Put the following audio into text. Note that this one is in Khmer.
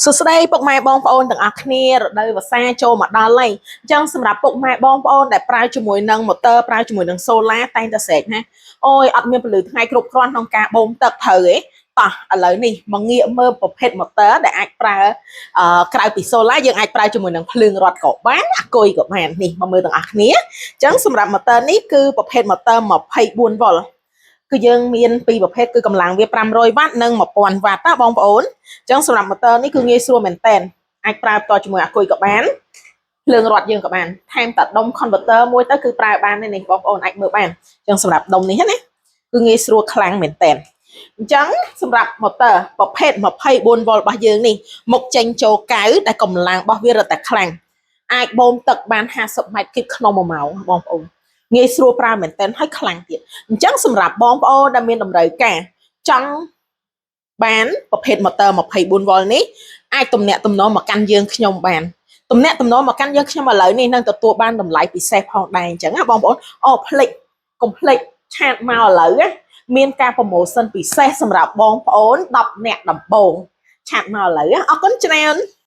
សួស្តីពុកម៉ែបងប្អូនទាំងអស់គ្នា។រដូវវស្សាចូលមកដល់ហើយអញ្ចឹងសម្រាប់ពុកម៉ែបងប្អូនដែលប្រើជាមួយនឹងម៉ូទ័រប្រើជាមួយនឹង solar តែងតែស្រែកណាអូយអត់មានពន្លឺថ្ងៃគ្រប់គ្រាន់ក្នុងការបូមទឹកត្រូវទេតោះឥឡូវនេះមកងាកមើលប្រភេទម៉ូទ័រដែលអាចប្រើក្រៅពី solar យើងអាចប្រើជាមួយនឹងភ្លើងរត់ក៏បានអាគុយក៏បាននេះមកមើលទាំងអស់គ្នាអញ្ចឹងសម្រាប់ម៉ូទ័រនេះគឺប្រភេទម៉ូទ័រ24វ៉ុលគឺយើងមានពីរប្រភេទគឺកម្លាំងវា500វ៉ាត់និង1000វ៉ាត់ណាបងប្អូន អញ្ចឹងសម្រាប់ម៉ូទ័រនេះគឺងាយស្រួលមែនតើអាចប្រើតជាមួយអាគុយក៏បានភ្លើងរត់យើងក៏បានថែមតែដុំ converter មួយទៅគឺប្រើបាននេះបងប្អូនអាចមើលបានអញ្ចឹងសម្រាប់ដុំនេះណាគឺងាយស្រួលខ្លាំងមែនតើអញ្ចឹងសម្រាប់ម៉ូទ័រប្រភេទ24វ៉ុលរបស់យើងនេះមុខចេញចូលកៅដែលកម្លាំងរបស់វារឹតតែខ្លាំងអាចបូមទឹកបាន50ម៉ែត្រគីបក្នុង1ម៉ោងបងប្អូនងាយស្រួលប្រើមែនតើហើយខ្លាំងទៀតអញ្ចឹងសម្រាប់បងប្អូនដែលមានតម្រូវការចង់ បានប្រភេទ motor 24 V នេះអាចទំនាក់ទំនងមកកាន់យើងខ្ញុំបានទំនាក់ទំនងមកកាន់យើងខ្ញុំឥឡូវនេះនឹងទទួលបានតម្លៃពិសេសផងដែរអញ្ចឹងណាបងប្អូនអូផ្លេចកុំភ្លេច chat មកឥឡូវណាមានការ promotion ពិសេសសម្រាប់បងប្អូន10នាក់ដំបូង chat មកឥឡូវណាអរគុណច្រើន។